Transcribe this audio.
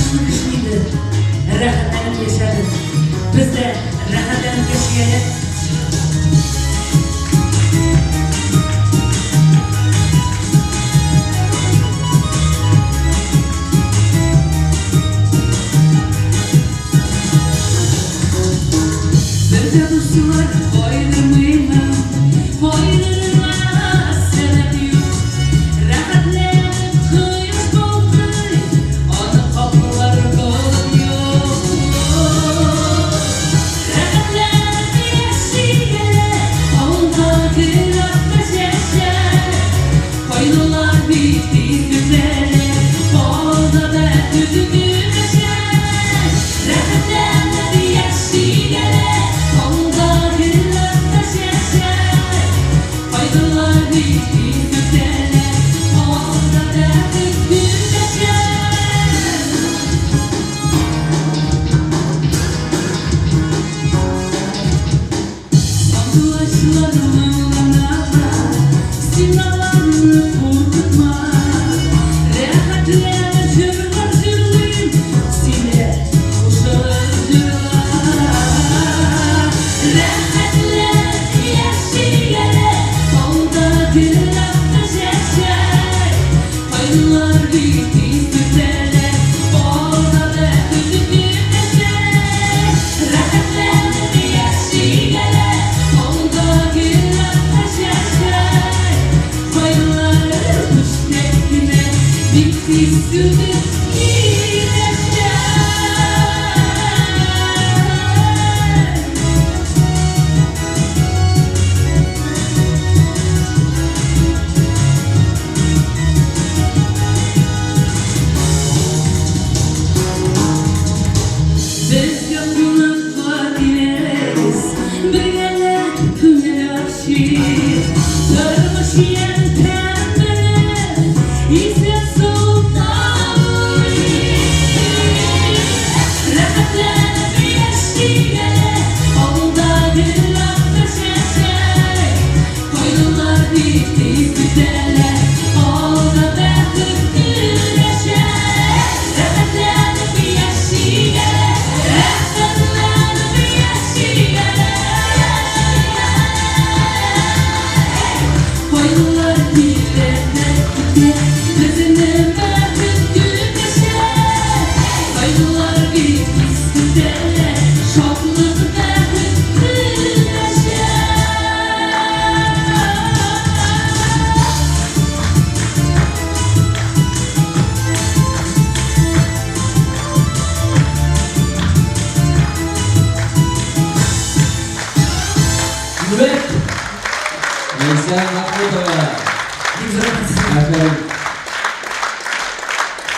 Тормышны кеше инде рәхәтләнеп яшәде. Без дә рәхәтләнеп яшик әле. Бер дә дуслар кайгырмыймын, кайгырырга сәбәп юк. Рәхәтләнеп кояш балкый, аны каплар болыт юк. Рәхәтләнеп яшик әле, алда гөл акты чәчәк. Кайгылар бик тиз бетәләр, алда бәхет көтәчәк. Рәхәтләнеп яшик әле, алда гөл акты чәчәк. Кайгылар бик тиз бетәләр, алда бәхет көтәчәк. Сандугачлар моңланалар, син аларны куркытма. Рәхәтләнеп җырлар җырлыйм, син дә кушылып җырла. Рәхәтләнеп яшик әле, алда гөл акты чәчәк. Кайгылар бик тиз бетәләр, алда бәхет көтәчәк. Рәхәтләнеп яшик әле, алда гөл акты чәчәк. Кайгылар пүчтәк кенә, бик тиз сүтеп китәчәк. Безгә кунакка килегез, бергәләп күңел ачыйк. Тормыш ямь тәм белеп, исән-сау табыйк. Рәхәтләнеп яшик әле, алда гөл акты чәчәк. Кайгылар бик тиз бетәләр, алда бәхет көтәчәк. Рәхәтләнеп яшик әле, рәхәтләнеп яшик әле. Кайгылар килә дә китә, безне бәхет көтәчәк. Кайгылар бик тиз бетәләр, шатлык бәхет көтәчәк. Дуэт! Ләйсән Мәхмүтова. Бик зур рәхмәт сезгә. Афәрин.